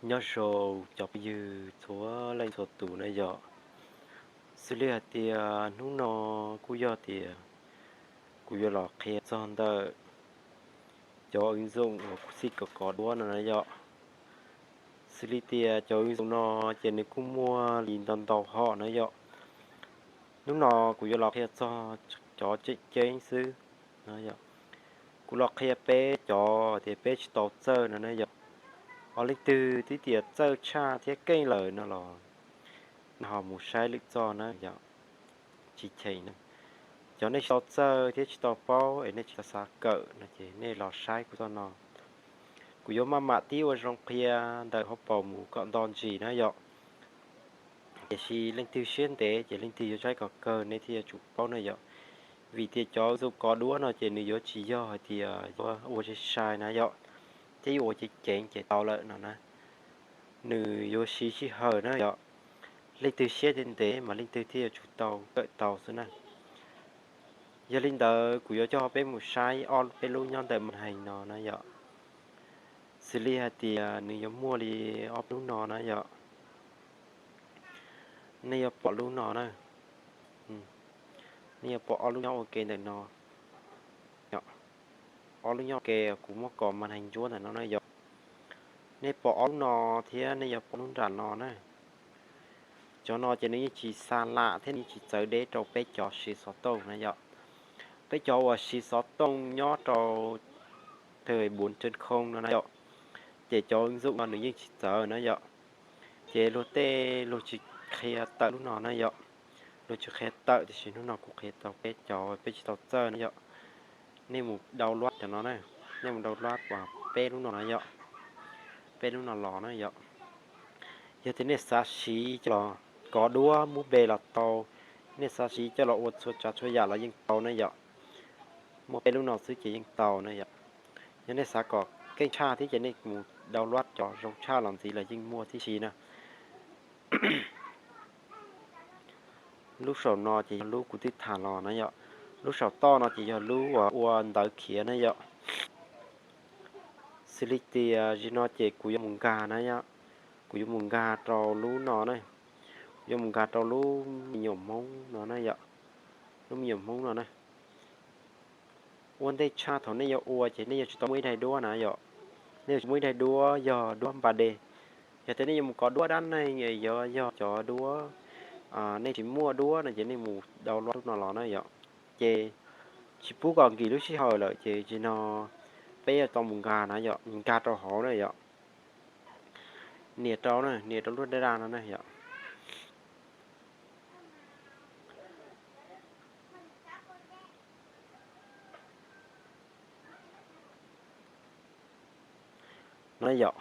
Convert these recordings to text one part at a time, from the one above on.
Nyob zoo cov phooj ywg txhua leej txhua tus na yom. Xws li hais tias hnub no kuj yog tias kuv yuav los qhia txog ntawm cov ứng dụng uas kuv txij kov kov duab no na yom. Xws li tias cov ứng dụng no ces nws kuj muaj li ntau ntau hom na yom. Hnub no kuv yuav los qhia txog cov tseem ceeb xwb na yom. Kuv los qhia peb cov tias peb tsis tau txawj no na yom. Ho leej twg twb tias txawj tshaj thiab keej lawm no los nej ho mus saib lwm txoj na yom. Tsis cheem na. Cov nej tsis tau txawj thiab tsis tau paub es nej tsis tau xav kawm no ces nej los saib kuv txoj no. Kuv yuav maj mam tib ua zoo qhia ntawm hauv paus mus kom nto ntsis na yom. Tiam sis leej twg siab ntev ces leej twg yuav saib kom kawg nej thiaj yuav tsum paub na yom. Vim tias cov ứng dụng kov duab no ces nws yuav tsis yog hais tias yuav ua sai sai na yom, thiab yuav ua ceev ceev ces tau lawm no na. Nws yuav siv sij hawm na yom. Leej twg siab ntev ntev mas leej twg thiaj yuav tsum tau kawm tau xwb na. Yog li ntawd kuv yuav coj peb mus saib ob peb lub nyob ntawm màn hình no na yom. Xws li hais tias nws yuav muaj li ob peb lub no na yom. Nej yuav pom lub no na. Nej yuav pom ob lub nyob ua ke ntawm no. Ob lub nyob ua ke kuv muab kos màn hình ntsuab ntawm no na yom. Nej pom ob lub no thiab nej yuav pom lub nram no na. Cov no ces nws yeej tsis xa lam thiab nws yeej tsis txawv deb rau peb cov siv xov tooj na yom. Peb cov uas siv xov tooj nyob rau thời bốn chấm không no na yom, ces cov ứng dụng no nws yeej tsis txawv na yom. Ces luag tej luag tsis qhia tawm lub no na yom. Luag tsis qhia tawm tiam sis hnub no kuv qhia tau peb cov peb tsis tau txawj na yom. Nej mus download cov no na, nej mus download peb lub no na yom, peb lub no los na yom. Yog tias nej xav siv coj los kov duab mub npe los tau, nej xav siv coj los ua txhua tsav txhua yam los yeej tau na yom. Muaj peb lub no xwb ces yeej tau na yom. Yog nej xav kom keej tshaj thiab ces nej mus download cov zoo tshaj los ntxiv los yeej muaj tib si na. Lub saum no ces yog lub kuv twb tham los na yom. Lub saum toj no ces yog lub uas ua ntawv khiav na yom. Xws li tias zim no ces kuv yuav mus nkag na yom, kuv yuav mus nkag rau lub no na, kuv yuav mus nkag rau lub me nyuam hmoob no na yom, lub me nyuam hmoob no na. Ua ntej tshaj thaum nej yuav ua ces nej yuav tsum tau muaj ib daim duab na yom. Nej yuav tsum muaj ib daim duab yog duab npa de. Yog tias nej yuav mus kov duab dab neeg, yuav yog cov duab, nej tsis muaj duab no ces nej mus download lub no los na yom. Ces tsis pub kom nkim lub sij hawm lawm ces zim no peb yuav tau mus nkag na yom, nkag rau hauv na yom. Nias rau na, nias rau lub dab daj no na yom. No yom.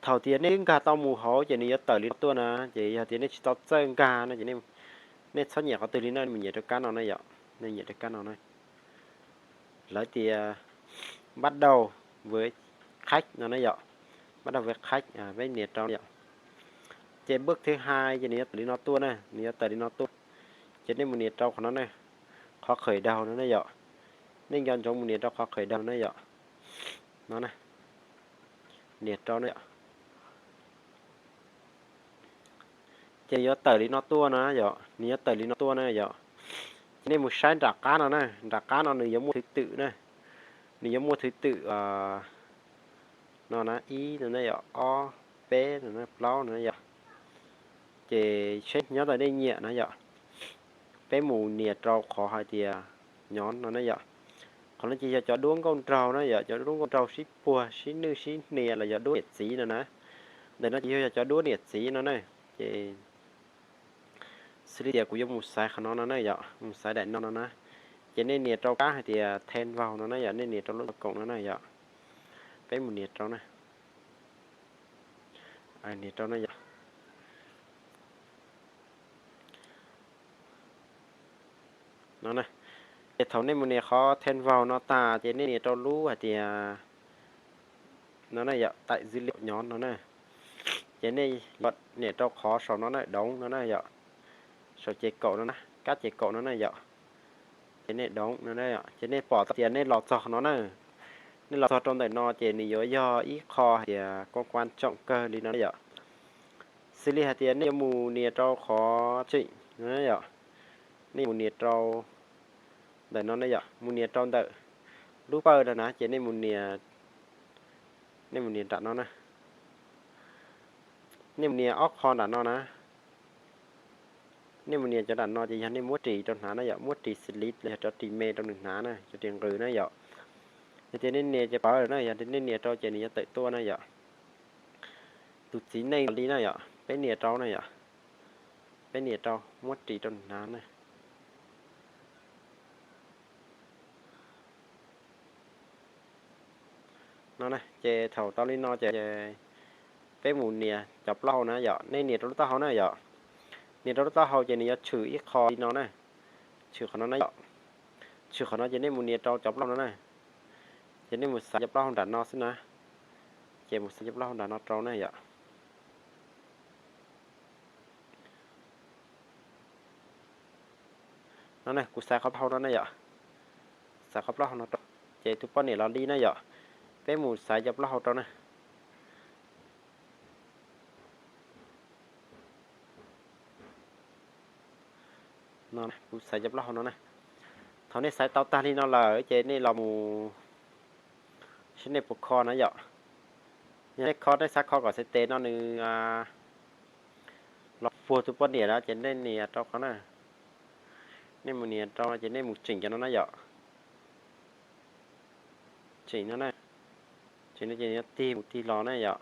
Thaum tias nej twb nkag tau mus hauv ces nws yuav tawm li no tuaj na, ces yog tias nej tsis tau txawj nkag no ces nej txhob nyiam qhov twg li no, nej mus nyiam rau kab no na yom, nej nyiam rau kab no na. Lawv tias bắt đầu với khách no na yom, bắt đầu với khách, peb nias rau yom. Ces bước thứ hai ces nws yuav tawm li no tuaj na, nws yuav tawm li no tuaj. Ces nej mus nias rau qhov no na, qhov khởi đầu no na yom. Nej nco ntsoov mus nias rau qhov khởi đầu na yom. No na, nias rau na yom. Ces nws yuav tawm li no tuaj na yom, nws yuav tawm li no tuaj na yom. Ces nej mus saib nram qab no na, nram qab no nws yuav muaj thứ tự na, nws yuav muaj thứ tự no na, ib no na yom, ob, peb no na, plaub no na yom. Ces seb nyob ntawm nej nyiam na yom. Peb mus nias rau qhov hais tias nhóm no na yom. Qhov no ces yog cov duab nkauj nraug na yom, cov duab nkauj nraug sib puag sib nwj sib hnia los yog duab niam txiv no na. Ntawm no ces yog cov duab niam txiv no na. Ces xws li tias kuv yuav mus xaiv qhov no no na yom, mus xaiv daim no no na. Ces nej nias rau kab hais tias thêm vào no na yom, nej nias rau lub no koom no na yom. Peb mus nias rau na. Nias rau na yom. No na. Ces thaum nej mus nias qhov thêm vào no tag ces nej nias rau lub hais tias no na yom, tải dữ liệu nhóm no na. Ces nej nias rau qhov saum no na, đóng no na yom. Saum ces kaum no na, kab ces kaum no na yom. Ces nej đóng no na yom, ces nej pom tias nej los txog no na. Nej los txog rau ntawm no ces nws yuav yog ib qho hais tias koj kuam tsoom kawg li no yom. Xws li hais tias nej yuav mus nias rau qhov tseem no yom, nej mus nias rau ntawm no ne yom, mus nias rau ntawm lub pawg no na ces nej mus nias, nej mus nias nram no na. Nej mus nias ob qho nram no na. Nej mus nias cov nram no ces yog nej muab ris rau hnav na yom, muab ris xlis los yog cov ris me rau nws hnav na, cov ris nqws na yom. Yog tias nej nias ces pawv na, yog tias nej nias rau ces nws yuav tawm tuaj na yom. Tus txiv neej li na yom, peb nias rau na yom, peb nias rau muab ris rau nws hnav na. No ces thaum tau li no ces peb mus nias cov plaub hau na yom, nej nias rau lub taub hau na yom. Nias rau lub taub hau ces nws yuav tshwm ib qho li no na, tshwm qhov no na yom. Tshwm qhov no ces nej mus nias rau cov plaub hau no na. Ces nej mus xaiv cov plaub hau nram no xwb na. Ces mus xaiv cov plaub hau nram no rau na yom. No ne, kuv xaiv qhov plaub hau no ne yom. Xaiv qhov plaub hau no rau, ces tus poj niam los li na yom. Peb mus xaiv cov plaub hau rau na. No, kuv xaiv cov plaub hau no na. Thaum nej xaiv tau tag li no lawm ces nej los mus saib nej puas kho na yom. Yog nej kho, nej xav kho kom xaiv tes no nws los puag tus poj niam na ces nej nias rau qhov na. Nej mus nias rau ces nej mus tseem cov no na yom. Tseem no na. Tseem no ces nws yuav tig mus tig los na yom.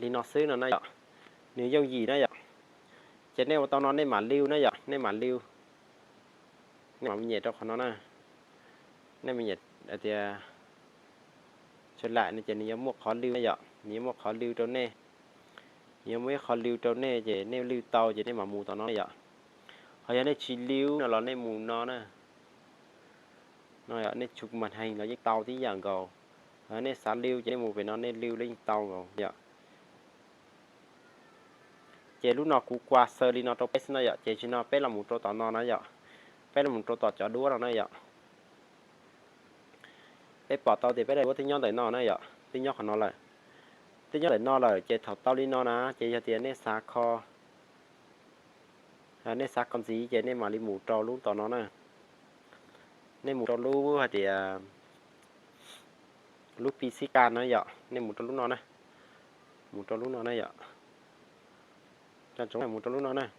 Li no xwb no na yom. Nws yooj yim na yom. Ces nej ua tau no nej mam liu na yom, nej mam liu. Nej mam nyem rau qhov no na. Nej mam nyem tias, sawv lam no ces nws yuav muaj qhov liu na yom, nws yuav muaj qhov liu rau nej. Nws yuav muaj ib qho liu rau nej ces nej liu tau ces nej mam mus tom no yom. Ho yog nej tsis liu no los nej mus no na. No yom, nej tsuj mas hees los yeej tau tib yam nkaus. Nej xav liu ces nej mus pem no nej liu los yeej tau nkaus yom. Ces lub no kuv kua xaw li no rau peb xwb na yom, ces tam sim no peb los mus rau tom no na yom. Peb los mus rau tom cov duab no na yom. Peb pom tau tias peb daim duab twb nyob ntawm no na yom, twb nyob qhov no lawm. Twb nyob ntawm no lawm ces thaum tau li no na ces yog tias nej xav kho, nej xav kho ntxiv ces nej mam li mus rau lub tom no na. Nej mus rau lub hais tias lub pi xib kas na yom, nej mus rau lub no na. Mus rau lub no na yom. Mus rau lub no na.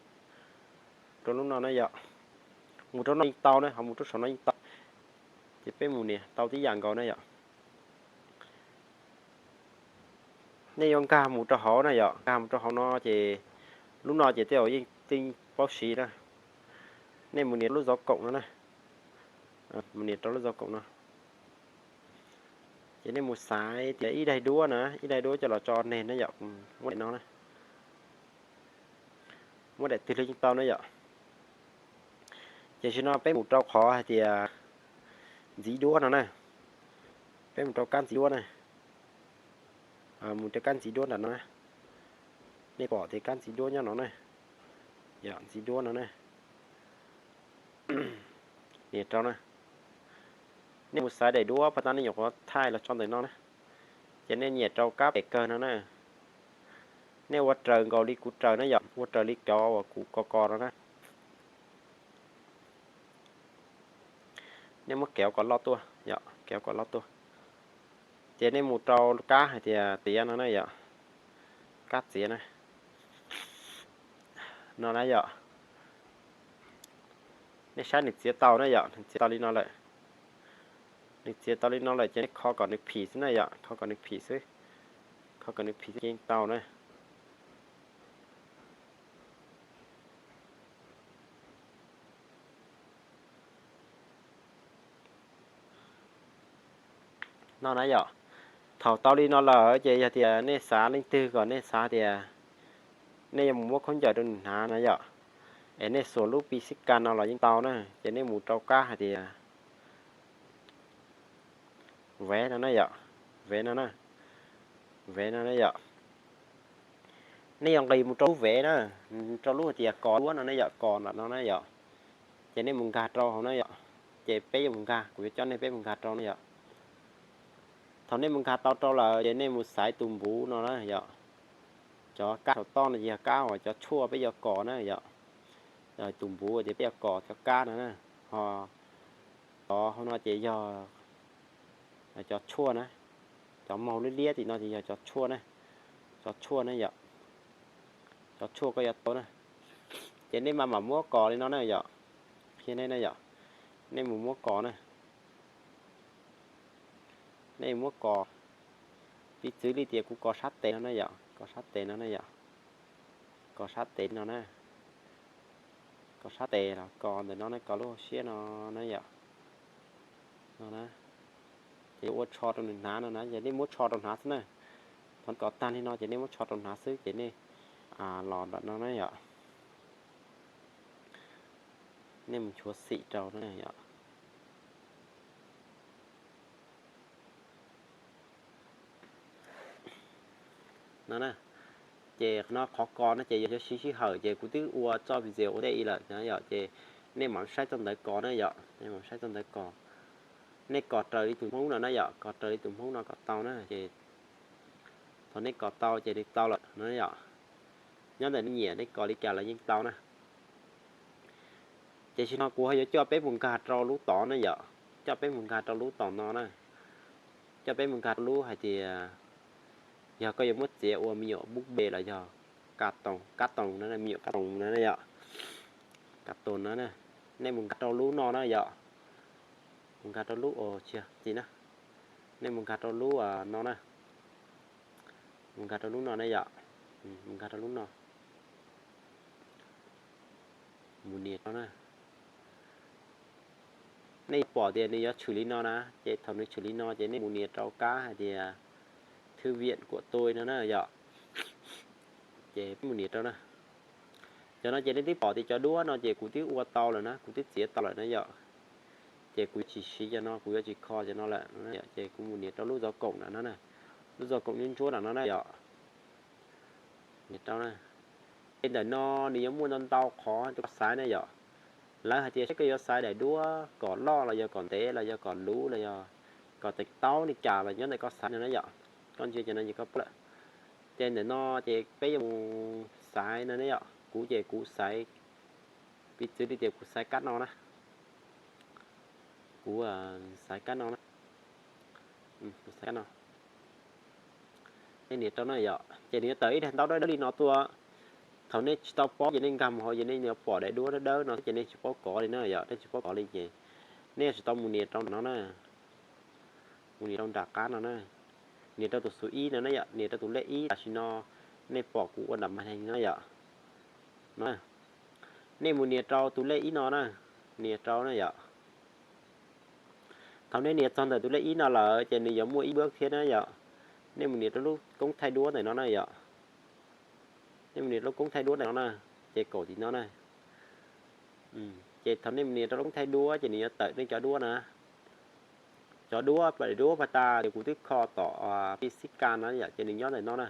Rau lub no na yom. Mus rau no yeej tau na, ho mus rau saum no yeej tau. Ces peb mus nias tau tib yam nkaus na yom. Nej yuav nkag mus rau hauv na yom, nkag mus rau hauv no ces lub no ces tej zaum yeej tej paub siv na. Nej mus nias lub zov koom no na. Mus nias rau lub zov koom no. Ces nej mus xaiv tias ib daim duab na, ib daim duab coj los tso neeg na yom, muab daim no na. Muab daim twg los yeej tau na yom. Ces tam sim no peb mus rau qhov hais tias ntxiv duab no na. Peb mus rau kab ntxiv duab na. Mus rau kab ntxiv duab nram no na. Nej pom tias kab ntxiv duab nyob no na. Yog ntxiv duab no na. Nias rau na. Nej mus xaiv daim duab pas tas nej nyuam qhuav thaij los tso ntawm no na. Ces nej nias rau kab pem kawg no na. Nej ua raws nkaus li kuv raws na yom, ua raws li cov uas kuv kos kos no na. Nej muab kev kom loj tuaj yom, kev kom loj tuaj. Ces nej mus rau kab hais tias txiav no na yom. Kab txiav na. No na yom. Nej saib nws txiav tau na yom, nws txiav tau li no lawm. Nws txiav tau li no lawm ces nej kho kom nws phim xwb na yom, kho kom nws phim xwb. Kho kom nws phim xwb ces yeej tau na. No na yom. Thaum tau li no lawm ces yog tias nej xav leej twg kom nej xav tias nej yuav mus muab khaub ncaws rau nws hnav na yom, es nej xuas lub pi xib kas no los yeej tau na. Ces nej mus rau kab hais tias vev no na yom, Vev no na, vev no na yom. Nej yuav nqis mus rau lub vev na, rau lub hais tias kos duab no ne yom, kos ntawm no na yom. Ces nej mus nkag rau hauv na yom. Ces peb yuav mus nkag, kuv yuav coj nej peb mus nkag rau na yom. Thaum nej mus nkag tau rau lawm ces nej mus xaiv tus npuv no na yom. Cov kab saum toj no ces yog kab uas cov tshuaj peb yuav kos na yom. Tus npuv ces peb yuav kos cov kab no na. Ho cov hauv no ces yog cov tshuaj na. Cov mauj liab liab tim no ces yog cov tshuaj na. Cov tshuaj na yom. Cov tshuaj koj yuav tau na. Ces nej mam mam muab kos li no na yom. Qhia nej na yom. Nej mus muab kos na. Nej muab kos, piv txwv li tias kuv kos sab tes no na yom, kos sab tes no na yom, kos sab tes no na, kos sab tes los kos ntawm no na, kos lub hauv siab no na yom, no na. Ces ua tsho rau nws hnav no na, ces nej muab tsho rau hnav xwb na. Thaum kos tag li no ces nej muab tsho rau hnav xwb ces nej los nram no na yom. Nej mus nchuav xim rau no yom. No na, ces qhov no qhov kos no ces yog yuav siv sij hawm ces kuv twb ua txoj video ua ntej ib lawm na yom, ces nej mam saib txoj ntawv kos na yom, nej mam saib txoj ntawv kos. Nej kos raws li tus Hmoob no na yom, kos raws li tus Hmoob no kom tau na, ces thaum nej kos tau ces nws tau lawm no yom. Nyob ntawm nej nyiam nej kos li cas los yeej tau na. Ces tam sim no kuv ho yuav coj peb mus nkag rau lub tod na yom, coj peb mus nkag rau lub tom no na, coj peb mus nkag rau lub hais tias yog koj yuav muab txiav ua me nyuam búp bê los yog kab toos, kab toos no, me nyuam kab toos no yom, kab toos no na, nej mus nkag rau lub no na yom, mus nkag rau lub, ua tsis yog txiv na, nej mus nkag rau lub no na, mus nkag rau lub no na yom, mus nkag rau lub no, mus nias rau na. Nej pom tias nws yuav tshwm li no na, ces thaum nws tshwm li no ces nej mus nias rau kab hais tias thư viện của tôi no na yom. Ces peb mus nias rau na. Cov no ces nej twb pom tias cov duab no ces kuv twb ua tau lawm na, kuv twb txiav tau lawm na yom. Ces kuv tsis siv cov no, kuv yuav tsis kho cov no lawm, ces kuv mus nias rau lub zov koom nram no na, lub zov koom ntsuab ntsuab nram no na yom. Nias rau na. Ces ntawm no nws yuav muaj ntau ntau qhov rau koj xaiv na yom. Lawv hais tias saib koj yuav xaiv daim duab kom loj los yog kom ntev los yog kom luv los yog kom teev taub li cas los nyob ntawm koj xaiv no na yom. Koj ntsia cov no ces koj paub lawm. Ces ntawm no ces peb yuav mus xaiv no ne yom. Kuv ces kuv xaiv, piv txwv li tias kuv xaiv kab no na. Kuv xaiv kab no na. Kuv xaiv kab no. Nej nias rau na yom, ces nws yuav tawm ib daim ntaub dawb dawb li no tuaj. Thaum nej tsis tau paub ces nej nkag mus hauv ces nej yuav pom daim duab dawb dawb no ces nej tsis paub kov li na yom, nej tsis paub kov li ces nej yuav tsum tau mus nias rau nram no na. Mus nias rau nram qab no na. Nias rau tus xu ib no na yom, nias rau tus lej ib tam sim no nej pom kuv ua nram mas neeg no yom. Nej mus nias rau tus lej ib no na, nias rau na yom. Thaum nej nias txog ntawm tus lej ib no lawm ces nws yuav muaj ib npuab thiab na yom. Nej mus nias rau lub koob thaij duab ntawm no na yom. Nej mus nias rau lub koob thaij duab ntawm no na, ces kaum tim no na. Ces thaum nej mus nias rau lub koob thaij duab ces nws yuav tawm nej cov duab na. Cov duab, daim duab pas tas ces kuv twb kho tom P C K no yom, ces nws nyob ntawm no na.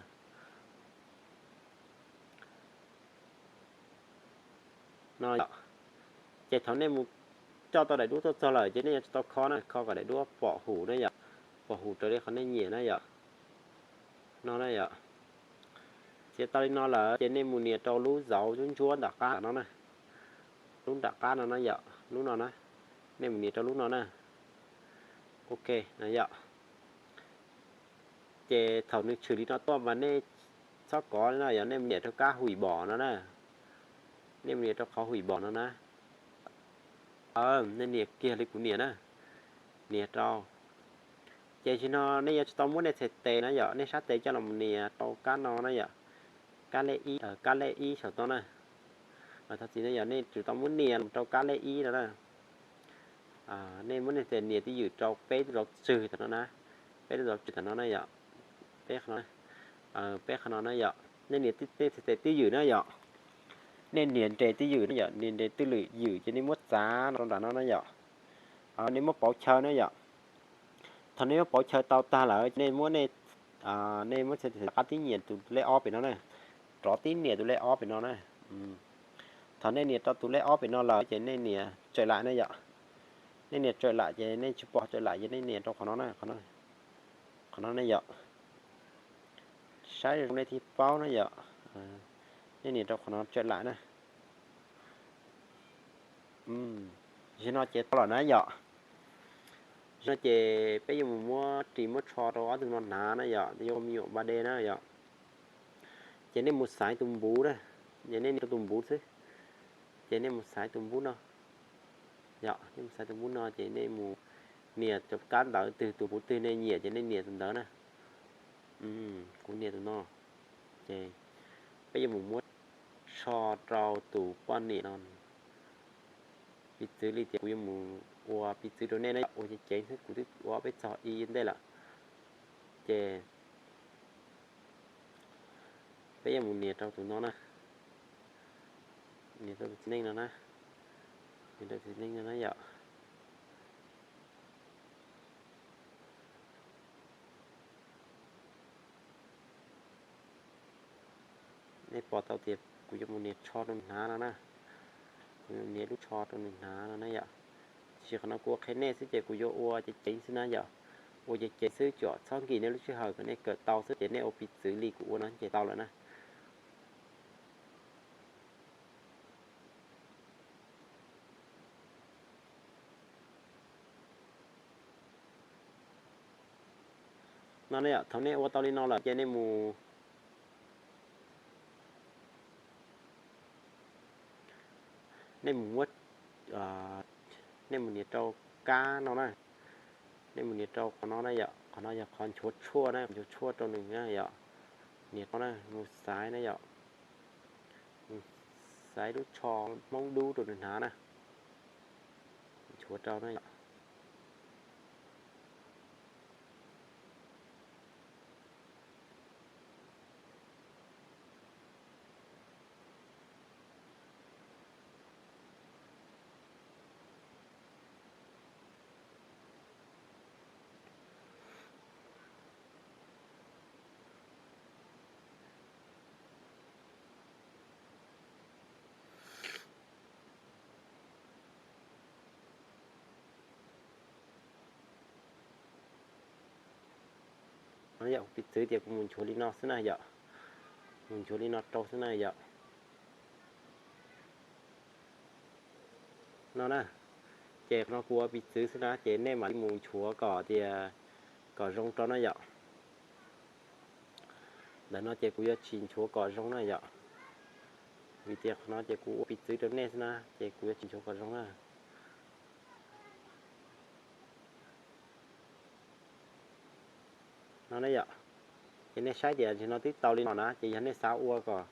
No yom. Ces thaum nej mus coj tau daim duab tuaj txog lawm ces nej yuav tsum tau kho na, kho kom daim duab pom hum na yom, pom hum raws li qhov nej nyiam na yom. No na yom. Txiav tau li no lawm ces nej mus nias rau lub zauv ntsuab ntsuab nram qab no na. Lub nram qab no na yom, lub no na. Nej mus nias rau lub no na. Ok, no yom. Ces thaum nws tshwm li no tuaj mas nej txhob kov li no yom, nej mus nias rau kab hwm bom no na. Nej mus nias rau qhov hwm bom no na. Nej nias kiag li kuv nias na. Nias rau. Ces tam sim no nej yuav tsum tau muab nej txhais tes na yom, nej sab tes coj los nias rau kab no na yom. Kab lej ib, kab lej ib saum no na. Thov txim no yom, nej tsum tau muab nias los rau kab lej ib no na. Nej muab nej txhais tes nias twj ywm rau peb lub zauv tswg tam no na. Peb lub zauv tswg tam no na yom. Peb qhov no, peb qhov no na yom. Nej nias nej txhais tes twj ywm na yom. Nej nias nres twj ywm na yom, nias nres twj ywm ces nej muab txav no rau nram no na yom. Nej muab pauv chaw na yom. Thaum nej muab pauv chaw tau tag lawm, nej muab nej, nej muab rov qab tib nias tus lej ob pem no na, rov tib nias tus lej ob pem no na. Thaum nej nias rau tus lej ob pem no lawm ces nej nias tsawm lam na yom. Nej nias tsawm lam ces nej tsis pom tsawm lam ces nej nias rau qhov no na, qhov no ne yom. Saib zoo nej thiaj paub na yom. Nej nias rau qhov no tsawm lam na. Zaum no ces tau lawm na yom. Zaum no ces peb yuav mus muab ris muab tsho rau ob tug no hnav na yom, yuav ua me nyuam ba de na yom. Ces nej mus xaiv tus npuv na, ces nej nias rau tus npuv xwb. Ces nej mus xaiv tus npuv no. Yog nej mus xaiv tus npuv no ces nej mus nias cov kab ntawv twg tus npuv twg nej nyiam ces nej nias tus ntawd na. Kuv nias tus no. Ces peb yuav mus muab tsho rau tus poj niam no. Piv txwv li tias kuv yuav mus ua piv txwv rau nej na, ua ceev ceev xwb, kuv twb ua peb txog ib ntej lawm. Ces peb yuav mus nias rau tus no na. Nias rau tus txiv neej no na. Nias rau tus txiv neej no na yom. Nej pom tau tias kuv yuav mus nias tsho rau nws hnav no na. Kuv yuav nias lub tsho rau nws hnav no na yom. Tiam sis qhov no kuv ua qhia nej xwb ces kuv yuav ua ceev ceev xwb na yom. Ua ceev ceev xwb, tsuas txhob nkim nej lub sij hawm kom nej kawm tau xwb ces nej ua piv txwv li kuv ua no ces tau lawm na. No ne yom, thaum nej ua tau li no lawm ces nej mus, nej mus muab, nej mus nias rau kab no na. Nej mus nias rau qhov no na yom, qhov no yog qhov nchuav tshuaj na, nchuav tshuaj rau nws na yom. Nias rau na, mus xaiv na yom. Xaiv lub tsho Hmoob dub rau nws hnav na. Nchuav rau na yom. Yog piv txwv tias kuv mus nchuav li no xwb na yom. Mus nchuav li no rau xwb na yom. No na, ces no kuv ua piv txwv xwb na, ces nej mam li mus nchuav kom tias kom zoo rau na yom. Ntawm no ces kuv yuav tsis nchuav kom zoo na yom. Vim tias qhov no ces kuv ua piv txwv rau nej xwb na, ces kuv yuav tsis nchuav kom zoo na. No na yom, ces nej saib tias ntsis no twb tau li no na, ces yog nej xav ua kom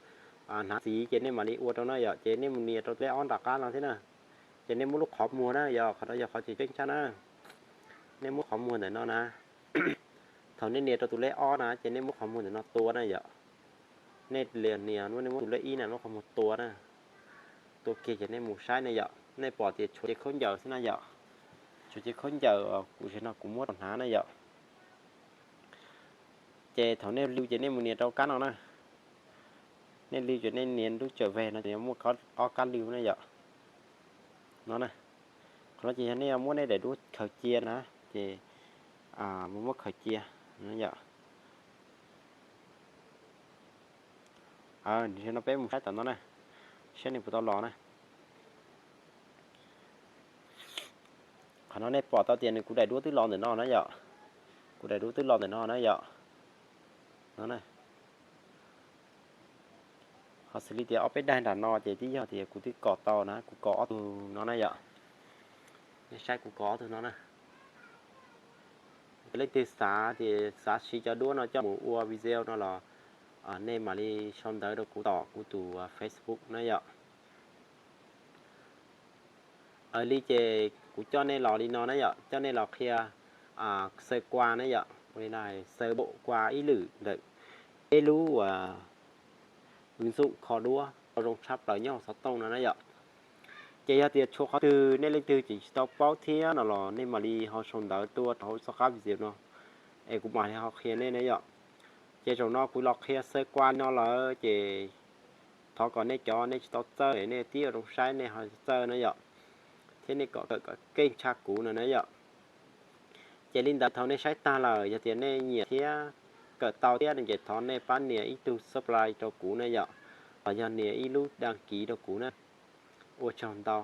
hnav ntxiv ces nej mam li ua rau na yom, ces nej mus nias rau lej ob nram qab no thiab na. Ces nej muab lub qhov muag na yom, qhov no yog qhov tseem ceeb tshaj na. Nej muab qhov muag ntawm no na. Thaum nej nias rau tus lej ob na ces nej muab qhov muag ntawm no tua na yom. Nej nias, nej muab tus lej ib na, muab qhov muag tua na. Tua kiag ces nej mus saib na yom, nej pom tias tshuav cev khaub ncaws xwb na yom. Tshuav cev khaub ncaws kuv zaum no kuv muab rau hnav na yom. Ces thaum nej lw ces nej mus nias rau kab no na. Nej lw ces nej nias lub tsawm veg no ces muaj ob kab lw na yom. No na, qhov no ces yog nej muab nej daim duab khaws cia na, ces muab khaws cia yom. No peb mus saib tom no na, saib nws puas tau los na. Qhov no nej pom tau tias nws kuv daim duab twb los ntawm no na yom. Kuv daim duab twb los ntawm no na yom. No na. Ho xws li tias ob peb daim nram no ces twb yog tias kuv twb kos tau na, kuv kos ob tug no na yom. Nej saib kuv kos ob tug no na. Leej twg xav tias xav siv cov duab no coj mus ua video no los nej mam li sau ntawv rau kuv tom kuv tus Facebook na yom. Li ces kuv coj nej los li no na yom, coj nej los qhia xaw kua na yom, ua li no xaw npaum kua ib lwm ntawm peb lub ứng dụng kho duab tau zoo tshaj plaws nyob hauv xov tooj no na yom. Ces yog tias tshuav qhov twg nej leej twg tseem tsis tau paub thiab no los nej mam li ho sau ntawv tuaj rau hauv txoj qab video no, es kuv mam li ho qhia nej na yom. Ces zaum no kuv los qhia xwb qua li no lawm ces thov kom nej cov nej tsis tau txawj nej tib zoo saib nej ho txawj na yom, thiab nej kom kawm kom keej tshaj kuv no na yom. Ces li ntawd thaum nej saib tag lawm yog tias nej nyiam thiab kawm tau thiab ces thov nej pab nias ib tug subscribe rau kuv na yom, los yog nias ib lub đăng ký rau kuv na. Ua tsaug ntau.